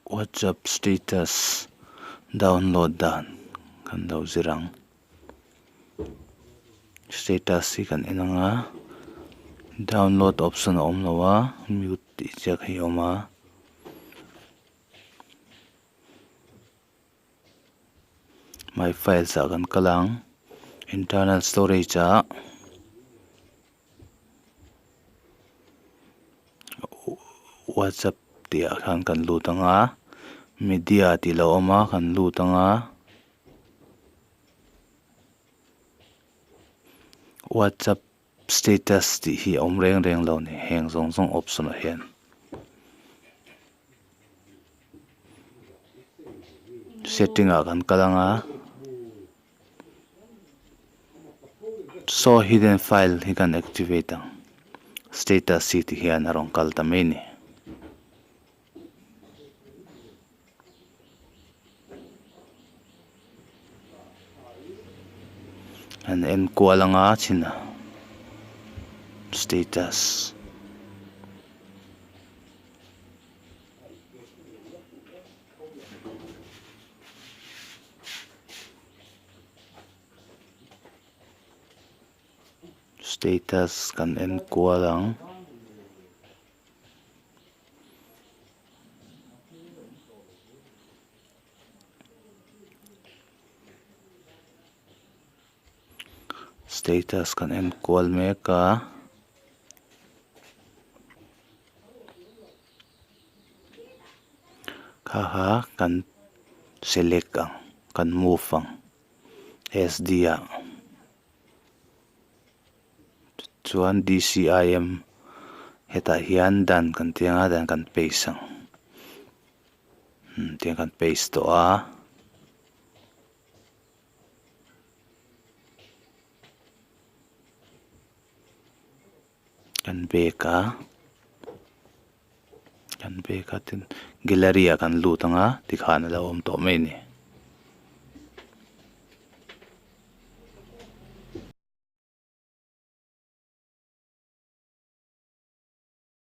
WhatsApp status download dan kan lo zir ang. Status hi kan en ang a, download option a awm lo a, mute tih chiah hi a awm a. My files ah kan kal ang, internal storage ah. Whatsapp tih ah khan kan lut ang a media tih lo awm a kan lut ang a whatsapp status tih hi a awm reng reng lo a ni heng zawng zawng option ah hian. Setting ah kan kal ang a. Show hidden file hi kan activate ang. Status hi ti hian a rawn kal ta mai a ni. An en kual anga chhin a status. Status kan en kual ang. Status kan en kual mek a. Kha kha kan select ang kan move ang sd ah chuan dcim hetah hian dan kan tih anga dan kan paste ang tiang kan paste tawh a. Kan bag a kan bag a tin gallery ah kan lut ang a tikhan a lo awm tawh mai a ni.